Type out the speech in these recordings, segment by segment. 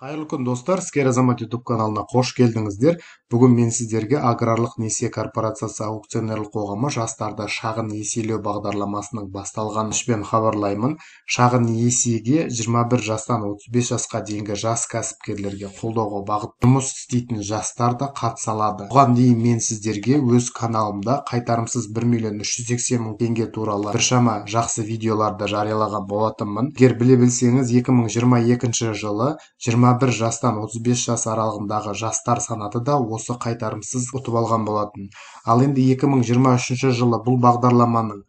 Қайырлы күн, достар! Іскер азамат YouTube каналына қош келдіңіздер. Бүгін мен сіздерге Аграрлық несие корпорациясы акционерлік қоғамы жастарды шағын несиелеу бағдарламасының басталғанын хабарлаймын. Шағын несиеге 21 жастан 35 жасқа дейінгі жас кәсіпкерлерге қолдауға бағыт жұмыс істейтін жастар да қатыса алады. Бұған дейін мен сіздерге өз каналымда қайтарымсыз 1 миллион 380 мың теңге туралы біршама жақсы видеоларды жариялаған болатынмын. Егер біле білсеңіз, 2022 жылы 21 жастан 35 жас аралығындағы жастар санаты да осы қайтарымсыз ұтып алған болатын. Ал енді 2023 жылы бұл бағдарламаның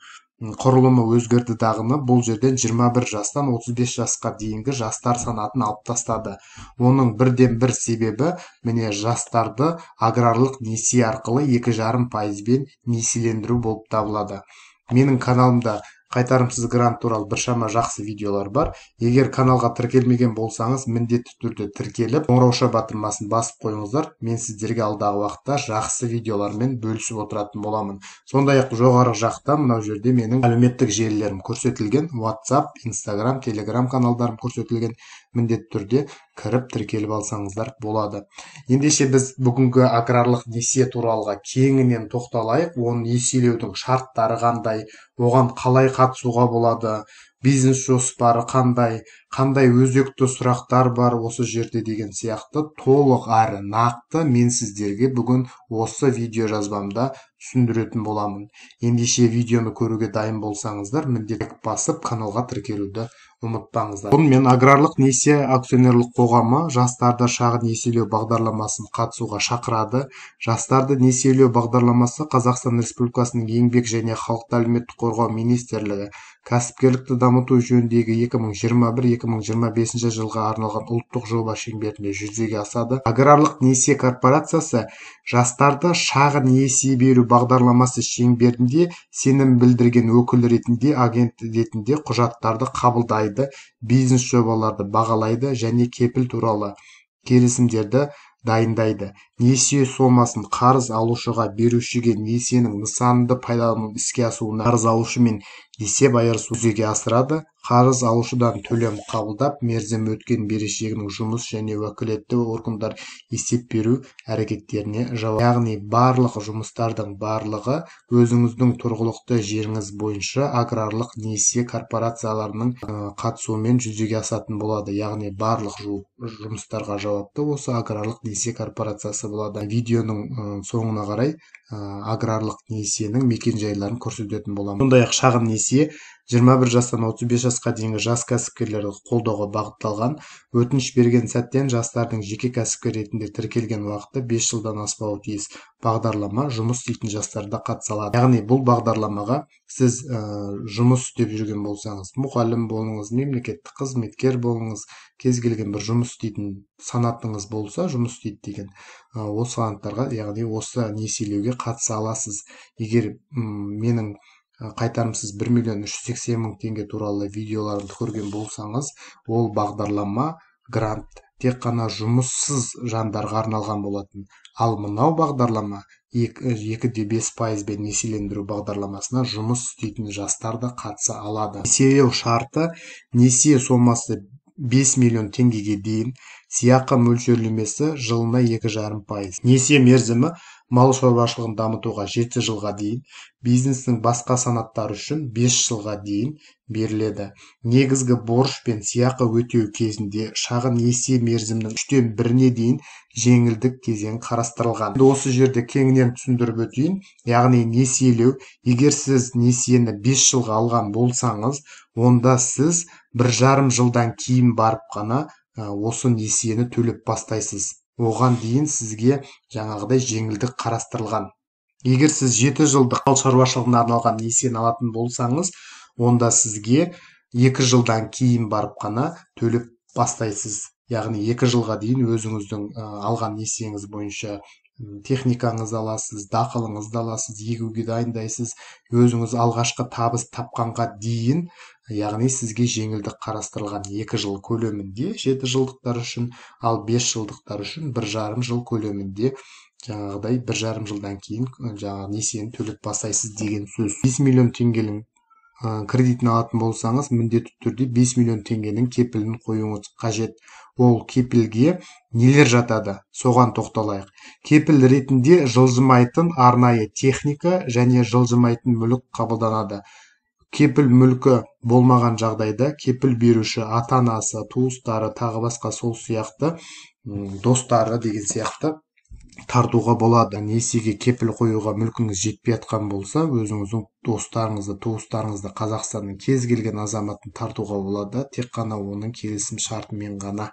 құрылымы өзгерді дағыны, бұл жерден 21 жастан 35 жасқа дейінгі жастар санатын алып тастады. Оның бірден бір себебі, міне, жастарды аграрлық несие арқылы 2,5%-бен несиелендіру болып табылады. Менің каналымда қайтарымсыз грант туралы біршама жақсы видеолар бар. Егер каналға тіркелмеген болсаңыз, міндетті түрде тіркеліп, қоңырауша батырмасын басып қойыңыздар. Мен сіздерге алдағы уақытта жақсы видеолармен бөлісіп отыратын боламын. Сондай-ақ жоғары жақта мынау жерде менің әлеуметтік желілерім көрсетілген. WhatsApp, Instagram, Telegram каналдарым көрсетілген. Міндетті түрде кіріп тіркеліп алсаңыздар болады. Ендеше біз бүгінгі аграрлық несие туралыға кеңінен тоқталайық. Оны несиелеудің шарттары қандай, оған қалай қатысуға болады, бизнес жоспары қандай, қандай өзекті сұрақтар бар осы жерде деген сияқты толық әрі нақты мен сіздерге бүгін осы видео жазбамда түсіндіретін боламын. Ендеше видеоны көруге дайын болсаңыздар, міндетті басып каналға тіркелуді ұмытпаңыздар. Бұнымен Аграрлық несие акционерлік қоғамы жастарды шағын несиелеу бағдарламасын қатысуға шақырады. Жастарды несиелеу бағдарламасы Қазақстан Республикасының Еңбек және халықты әлеуметтік қорғау министрлігі кәсіпкерлікті дамыту жөніндегі 2021-2025 жылға арналған ұлттық жоба шеңберінде жүзеге асады. Аграрлық несие корпорациясы жастарды шағын несие беру бағдарламасы шеңберінде сенім білдірген өкіл ретінде, агент ретінде құжаттарды қабылдайды, бизнес жобаларды бағалайды және кепіл туралы келісімдерді дайындайды. Несие сомасын қарыз алушыға берушіге несиенің нысанды пайдалану іске асуына қарыз алушымен есеп айырысу жүзеге асырады. Қарыз алушыдан төлем қабылдап, мерзімі өткен берешегінің жұмыс және уәкілетті органдар есеп беру әрекеттеріне жауап. Яғни барлық жұмыстардың барлығы өзіңіздің тұрғылықты жеріңіз бойынша аграрлық несие корпорацияларының қатысуымен жүзеге асатын болады. Яғни барлық жұмыстарға жауапты осы аграрлық несие корпорациясы болады. Видеоның соңына қарай аграрлық несиенің мекен-жайларын көрсететін боламын. Сондай-ақ шағын несие 21 жастан 35 жасқа дейінгі жас кәсіпкерлерді қолдауға бағытталған. Өтініш берген сәттен жастардың жеке кәсіпкер ретінде тіркелген уақыты 5 жылдан аспауы тиіс. Бағдарлама жұмыс істейтін жастар да қатыса алады. Яғни бұл бағдарламаға сіз жұмыс істеп жүрген болсаңыз, мұғалім болыңыз, мемлекеттік қызметкер болыңыз, кез келген бір жұмыс істейтін санатыңыз болса, жұмыс істейді деген осы санаттарға, яғни осы несиелеуге қатыса аласыз. Егер менің қайтарымсыз 1 миллион 380 мың теңге туралы видеоларымды көрген болсаңыз, ол бағдарлама грант тек қана жұмыссыз жандарға арналған болатын. Ал мынау бағдарлама 2,5%-бен несиелендіру бағдарламасына жұмыс істейтін жастар да қатыса алады. Несиелеу шарты: несие сомасы 5 миллион теңгеге дейін, сыйақы мөлшерлемесі жылына 2,5%. Несие мерзімі мал шаруашылығын дамытуға 7 жылға дейін, бизнестің басқа санаттары үшін 5 жылға дейін беріледі. Негізгі борыш пен сыйақы өтеу кезінде шағын несие мерзімінің 1/3-іне дейін жеңілдік кезеңі қарастырылған. Енді осы жерде кеңінен түсіндіріп өтейін. Яғни несиелеу, егер сіз несиені 5 жылға алған болсаңыз, онда сіз 1,5 жылдан кейін барып қана осы несиені төлеп бастайсыз. Оған дейін сізге жаңағыдай жеңілдік қарастырылған. Егер сіз 7 жылдық мал шаруашылығына арналған несиені алатын болсаңыз, онда сізге 2 жылдан кейін барып қана төлеп бастайсыз. Яғни 2 жылға дейін өзіңіздің алған несиеңіз бойынша техникаңызды аласыз, дақылыңызды аласыз, егуге дайындайсыз. Өзіңіз алғашқы табыс тапқанға дейін, яғни сізге жеңілдік қарастырылған 2 жыл көлемінде 7 жылдықтар үшін, ал 5 жылдықтар үшін 1,5 жыл көлемінде жаңағыдай 1,5 жылдан кейін жаңағы несиені төлеп бастайсыз деген сөз. 5 миллион теңгенің кредитін алатын болсаңыз, міндетті түрде 5 миллион теңгенің кепілін қоюыңыз қажет. Ол кепілге нелер жатады, соған тоқталайық. Кепіл ретінде жылжымайтын арнайы техника және жылжымайтын мүлік қабылданады. Кепіл мүлкі болмаған жағдайда кепіл беруші ата-анасы, туыстары, тағы басқа сол сияқты достары деген сияқты тартуға болады. Несиеге кепіл қоюға мүлкіңіз жетпей жатқан болса, өзіңіздің достарыңызды, туыстарыңызды, Қазақстанның кез келген азаматын тартуға болады, тек қана оның келісім шартымен ғана.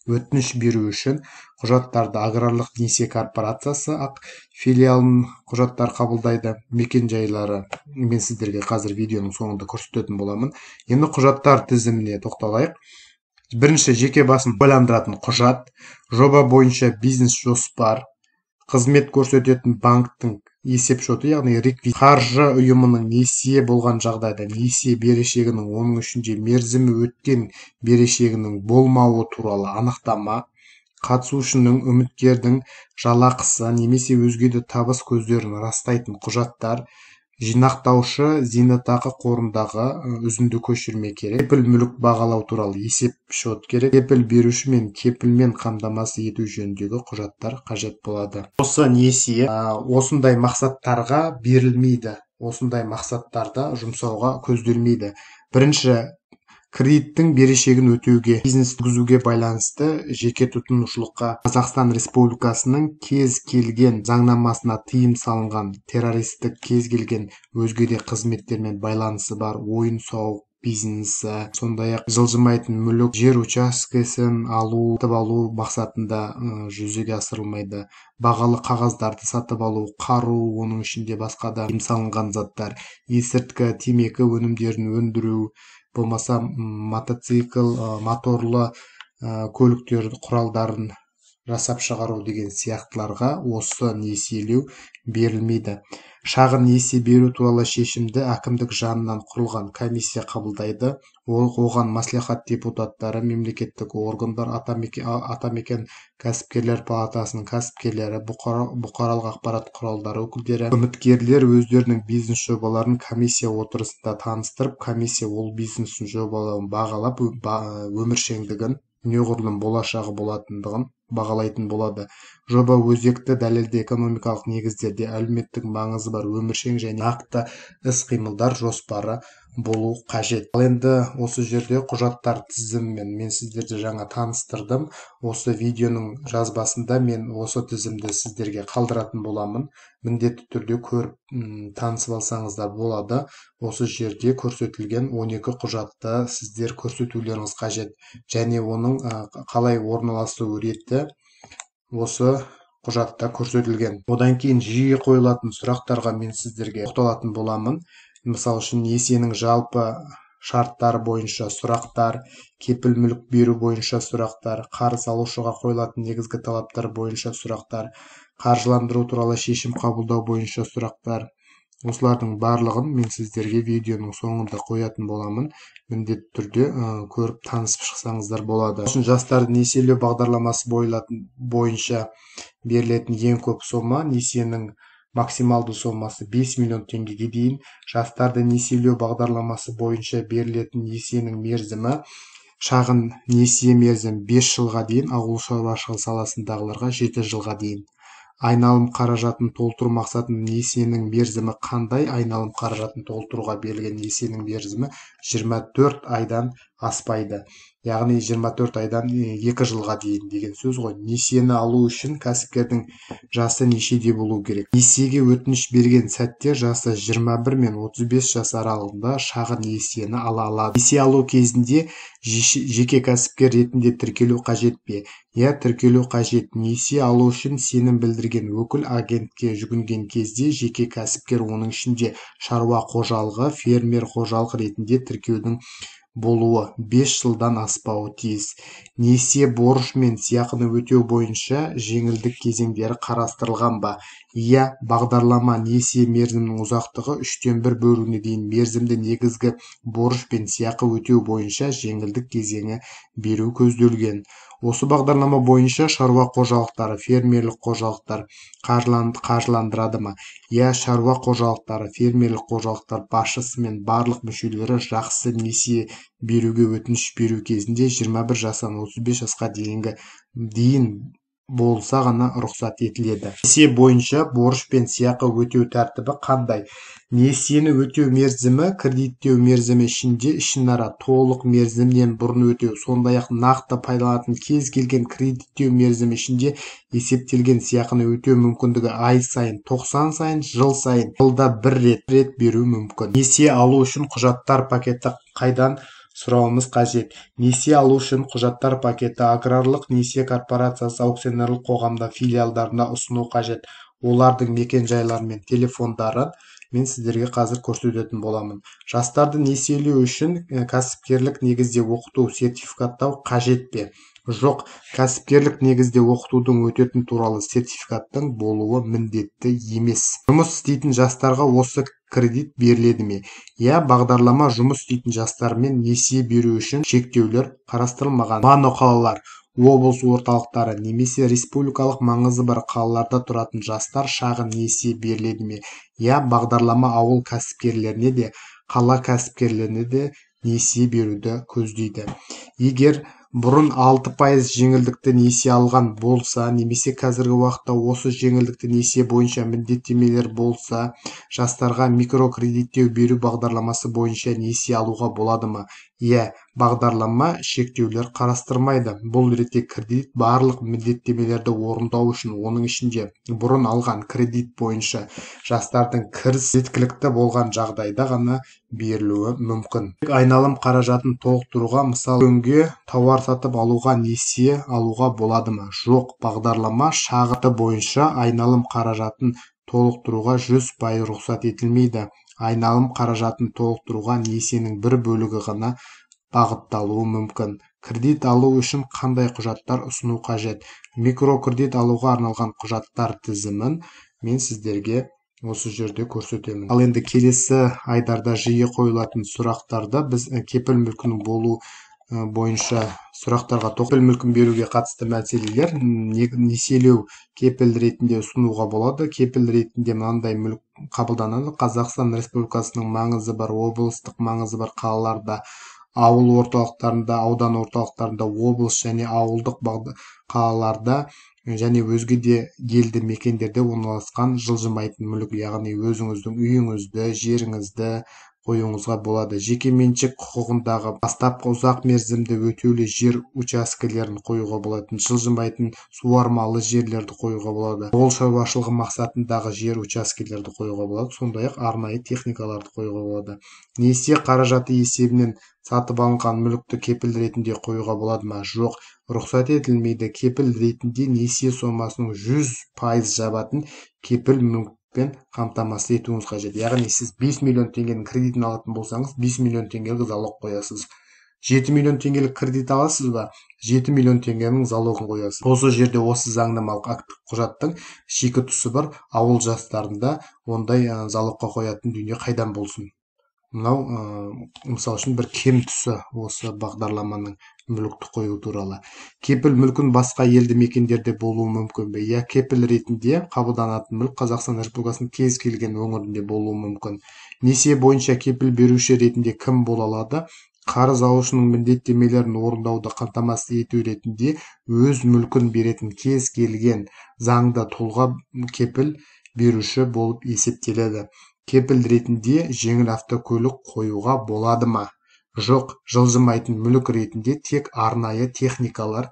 Өтініш беру үшін құжаттарды Аграрлық несие корпорациясы АҚ филиалының құжаттар қабылдайды. Мекен-жайлары мен сіздерге қазір видеоның соңында көрсететін боламын. Енді құжаттар тізіміне тоқталайық. Бірінші, жеке басын куәландыратын құжат, жоба бойынша бизнес жоспар, қызмет көрсететін банктің есеп шоты, яғни реквизит, қаржы ұйымының несие болған жағдайда несие берешегінің, оның ішінде мерзімі өткен берешегінің болмауы туралы анықтама, қатысушының, үміткердің жалақысы немесе өзге де табыс көздерін растайтын құжаттар, жинақтаушы зейнетақы қорындағы үзінді көшірме керек, кепіл мүлік бағалау туралы есеп шот керек, кепіл беруші мен кепілмен қамтамасыз ету жөніндегі құжаттар қажет болады. Осы несие осындай мақсаттарға берілмейді, осындай мақсаттарда жұмсауға көзделмейді. Бірінші, кредиттің берешегін өтеуге, бизнес жүргізуге байланысты жеке тұтынушылыққа, Қазақстан Республикасының кез келген заңнамасына тыйым салынған террористік кез келген өзге де қызметтермен байланысы бар ойын-сауық бизнесі, сондай-ақ жылжымайтын мүлік, жер учаскесін алу, сатып алу мақсатында жүзеге асырылмайды. Бағалы қағаздарды сатып алу, қару, оның ішінде басқа да тыйым салынған заттар, есірткі, темекі өнімдерін өндіру, болмаса мотоцикл, моторлы көліктер құралдарын жасап шығару деген сияқтыларға осы несиелеу берілмейді. Шағын несие беру туралы шешімді әкімдік жанынан құрылған комиссия қабылдайды. Оған мәслихат депутаттары, мемлекеттік органдар, Атамекен кәсіпкерлер палатасының кәсіпкерлері, бұқаралық ақпарат құралдары өкілдері, үміткерлер өздерінің бизнес жобаларын комиссия отырысында таныстырып, комиссия ол бизнестің жобалауын бағалап, өміршеңдігін, неғұрлым болашағы болатындығын бағалайтын болады. Жоба өзекті, дәлелді экономикалық негіздерде әлеуметтік маңызы бар өміршең және нақты іс-қимылдар жоспары болу қажет. Ал енді осы жерде құжаттар тізімімен мен сіздерді жаңа таныстырдым. Осы видеоның жазбасында мен осы тізімді сіздерге қалдыратын боламын. Міндетті түрде көріп, танысып алсаңыздар болады. Осы жерде көрсетілген 12 құжатты сіздер көрсетулеріңіз қажет және оның қалай орналасу реті осы құжатта көрсетілген. Одан кейін жиі қойылатын сұрақтарға мен сіздерге тоқталатын боламын. Мысал үшін, несиенің жалпы шарттары бойынша сұрақтар, кепіл мүлік беру бойынша сұрақтар, қарыз алушыға қойылатын негізгі талаптар бойынша сұрақтар, қаржыландыру туралы шешім қабылдау бойынша сұрақтар. Осылардың барлығын мен сіздерге видеоның соңында қоятын боламын. Міндетті түрде көріп танысып шықсаңыздар болады. Сосын жастарды несиелеу бағдарламасы бойынша берілетін ең көп сома, несиенің максималды сомасы 5 миллион теңгеге дейін. Жастарды несиелеу бағдарламасы бойынша берілетін несиенің мерзімі, шағын несие мерзімі 5 жылға дейін, ауыл шаруашылығы саласындағыларға 7 жылға дейін. Айналым қаражатын толтыру мақсатында несиенің мерзімі қандай? Айналым қаражатын толтыруға берілген несиенің мерзімі 24 айдан аспайды. Яғни 24 айдан 2 жылға дейін деген сөз ғой. Несиені алу үшін кәсіпкердің жасы нешеде болу керек? Несиеге өтініш берген сәтте жасы 21 мен 35 жас аралығында шағын несиені ала алады. Несие алу кезінде жеке кәсіпкер ретінде тіркелу қажет пе? Иә, тіркелу қажет. Несие алу үшін сенім білдірген өкіл агентке жүгінген кезде жеке кәсіпкер, оның ішінде шаруа қожалығы, фермер қожалық ретінде тіркеудің болуы 5 жылдан аспауы тиіс. Несие борыш мен сыйақыны өтеу бойынша жеңілдік кезеңдері қарастырылған ба? Иә, бағдарлама несие мерзімінің ұзақтығы 1/3 бөлігіне дейін мерзімді негізгі борыш пен сыйақы өтеу бойынша жеңілдік кезеңі беру көзделген. Осы бағдарлама бойынша шаруа қожалықтары, фермерлік қожалықтар қаржыландырады ма? Иә, шаруа қожалықтары, фермерлік қожалықтар басшысы мен барлық мүшелері жақсы несие беруге өтініш беру кезінде 21 жастан 35 жасқа дейін болса ғана рұқсат етіледі. Несие бойынша борыш пен сыйақы өтеу тәртібі қандай? Несиені өтеу мерзімі кредиттеу мерзімі ішінде ішінара толық мерзімнен бұрын өтеу, сондай-ақ нақты пайдаланатын кез келген кредиттеу мерзімі ішінде есептелген сыйақыны өтеу мүмкіндігі ай сайын, 90 сайын, жыл сайын, жылда бір рет беру мүмкін. Несие алу үшін құжаттар пакеті қайдан сұрауымыз қажет? Несие алу үшін құжаттар пакеті Аграрлық несие корпорациясы аукционерлік қоғамда филиалдарына ұсыну қажет. Олардың мекен-жайлары мен телефондарын мен сіздерге қазір көрсететін боламын. Жастарды несиелеу үшін кәсіпкерлік негізде оқыту, сертификаттау қажет пе? Жоқ, кәсіпкерлік негізде оқытудың өтетін туралы сертификаттың болуы міндетті емес. Жұмыс істейтін жастарға осы кредит беріледі ме? Иә, бағдарлама жұмыс істейтін жастармен несие беру үшін шектеулер қарастырылмаған. Моноқалалар, облыс орталықтары немесе республикалық маңызы бар қалаларда тұратын жастар шағын несие беріледі ме? Иә, бағдарлама ауыл кәсіпкерлеріне де, қала кәсіпкерлеріне де несие беруді көздейді. Егер бұрын 6% жеңілдікті несие алған болса, немесе қазіргі уақытта осы жеңілдікті несие бойынша міндеттемелер болса, жастарға микрокредиттеу беру бағдарламасы бойынша несие алуға болады ма? Иә, бағдарлама шектеулер қарастырмайды. Бұл ретте кредит барлық міндеттемелерді орындау үшін, оның ішінде бұрын алған кредит бойынша жастардың кіріс жеткілікті болған жағдайда ғана берілуі мүмкін. Айналым қаражатын толықтыруға, мысалы, дүкенге тауар сатып алуға несие алуға болады ма? Жоқ, бағдарлама шарты бойынша айналым қаражатын толықтыруға 100% рұқсат етілмейді. Айналым қаражатын толықтыруға несиенің бір бөлігі ғана бағытталуы мүмкін. Кредит алу үшін қандай құжаттар ұсыну қажет? Микрокредит алуға арналған құжаттар тізімін мен сіздерге осы жерде көрсетемін. Ал енді келесі айдарда жиі қойылатын сұрақтарда біз кепіл мүлкінің болу бойынша сұрақтарға кепіл мүлкін беруге қатысты мәселелер несиелеу кепіл ретінде ұсынуға болады. Кепіл ретінде мынандай мүлк қабылданады: Қазақстан Республикасының маңызы бар, облыстық маңызы бар қалаларда, ауыл орталықтарында, аудан орталықтарында, облыс және ауылдық қалаларда және өзге де елді мекендерде орналасқан жылжымайтын мүлік, яғни өзіңіздің үйіңізді, жеріңізді қоюыңызға болады. Жеке меншік құқығындағы бастапқы ұзақ мерзімді өтеулі жер учаскелерін қоюға болатын, жылжымайтын суармалы жерлерді қоюға болады, ауыл шаруашылығы мақсатындағы жер учаскелерді қоюға болады, сондай-ақ арнайы техникаларды қоюға болады. Несие қаражаты есебінен сатып алынған мүлікті кепіл ретінде қоюға болады ма? Жоқ, рұқсат етілмейді. Кепіл ретінде несие сомасының 100% жабатын кепіл мүлікпен қамтамасыз етуіңіз қажет. Яғни сіз 5 миллион теңгенің кредитін алатын болсаңыз, 5 миллион теңгелік залог қоясыз. 7 миллион теңгелік кредит аласыз ба? 7 миллион теңгенің залогын қоясыз. Осы жерде осы заңнамалық акт құжаттың шикі тұсы бар. Ауыл жастарында ондай залогқа қоятын дүние қайдан болсын? Мынау, мысал үшін, бір кем тұсы осы бағдарламаның мүлікті қою туралы. Кепіл мүлкін басқа елді мекендерде болуы мүмкін бе? Иә, кепіл ретінде қабылданатын мүлік Қазақстан Республикасының кез келген өңірінде болуы мүмкін. Несие бойынша кепіл беруші ретінде кім бола алады? Қарыз алушының міндеттемелерін орындауды қамтамасыз ету ретінде өз мүлкін беретін кез келген заңды тұлға кепіл беруші болып есептеледі. Кепіл ретінде жеңіл автокөлік қоюға болады ма? Жоқ, жылжымайтын мүлік ретінде тек арнайы техникалар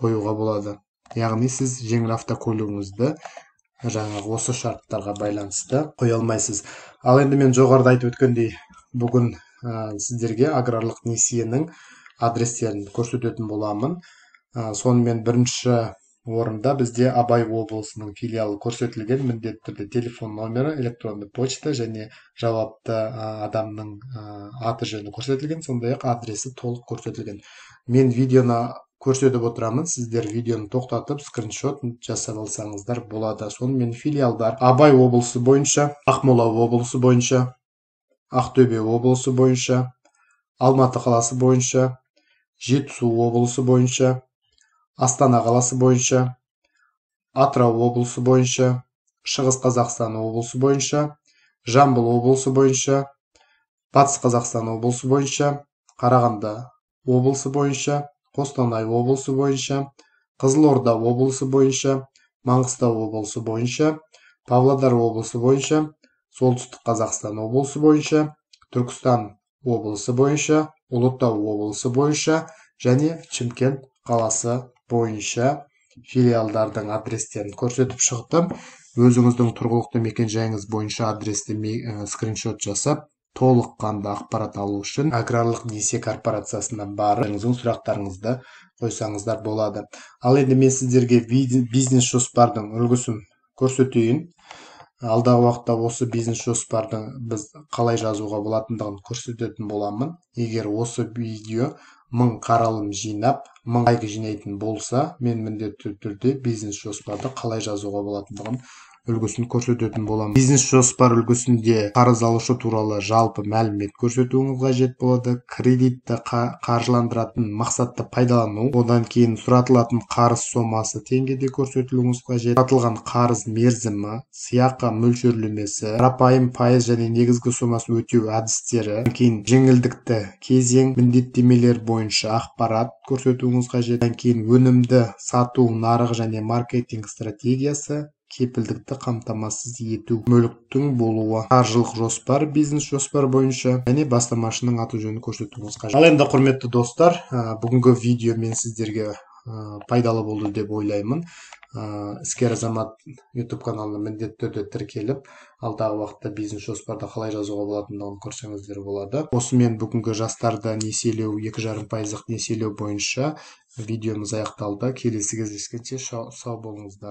қоюға болады. Яғни сіз жеңіл автокөлігіңізді жаңағы осы шарттарға байланысты қоя алмайсыз. Ал енді мен жоғарыда айтып өткендей, бүгін сіздерге аграрлық несиенің адрестерін көрсететін боламын. Сонымен бірінші орында бізде Абай облысының филиалы көрсетілген, міндетті түрде телефон номері, электронды почта және жауапты адамның аты жөні көрсетілген, сондай-ақ адресі толық көрсетілген. Мен видеоны көрсетіп отырамын, сіздер видеоны тоқтатып скриншот жасап алсаңыздар болады. Сонымен филиалдар Абай облысы бойынша, Ақмола облысы бойынша, Ақтөбе облысы бойынша, Алматы қаласы бойынша, Жетісу облысы бойынша, Астана қаласы бойынша, Атырау облысы бойынша, Шығыс Қазақстан облысы бойынша, Жамбыл облысы бойынша, Батыс Қазақстан облысы бойынша, Қарағанды облысы бойынша, Қостанай облысы бойынша, Қызылорда облысы бойынша, Маңғыстау облысы бойынша, Павлодар облысы бойынша, Солтүстік Қазақстан облысы бойынша, Түркістан облысы бойынша, Ұлытау облысы бойынша және Шымкент қаласы бойынша филиалдардың адрестерін көрсетіп шықтым. Өзіңіздің тұрғылықты мекен-жайыңыз бойынша адресті скриншот жасап, толыққанды ақпарат алу үшін аграрлық несие корпорациясына барып, өзіңіздің сұрақтарыңызды қойсаңыздар болады. Ал енді мен сіздерге бизнес жоспардың үлгісін көрсетейін. Алдағы уақытта осы бизнес жоспарды біз қалай жазуға болатындығын көрсететін боламын. Егер осы видео 1000 қаралым жинап, 1000 лайк жинайтын болса, мен міндетті түрде бизнес жоспарды қалай жазуға болатындығын үлгісін көрсететін боламын. Бизнес жоспар үлгісінде қарыз алушы туралы жалпы мәлімет көрсетуіңіз қажет болады. Кредитті қаржыландыратын мақсатты пайдалану, одан кейін сұратылатын қарыз сомасы теңгеде көрсетілуіңіз қажет. Сұратылған қарыз мерзімі, сыйақы мөлшерлемесі, қарапайым пайыз және негізгі сомасын өтеу әдістері, кейін жеңілдікті кезең, міндеттемелер бойынша ақпарат көрсетуіңіз қажет. Одан кейін өнімді сату нарығы және маркетинг стратегиясы, кепілдікті қамтамасыз ету, мүліктің болуы, қаржылық жоспар, бизнес жоспар бойынша және бастамашының аты жөнін көрсетуіңіз қажет. Ал енді, құрметті достар, бүгінгі видео мен сіздерге пайдалы болды деп ойлаймын. Іскер Азамат YouTube каналына міндетті түрде тіркеліп, алдағы уақытта бизнес жоспарды қалай жазуға болатындығын көрсеңіздер болады. Осымен бүгінгі жастарды несиелеу, 2,5%-лық несиелеу бойынша видеомыз аяқталды. Келесі кездескенше сау болыңыздар.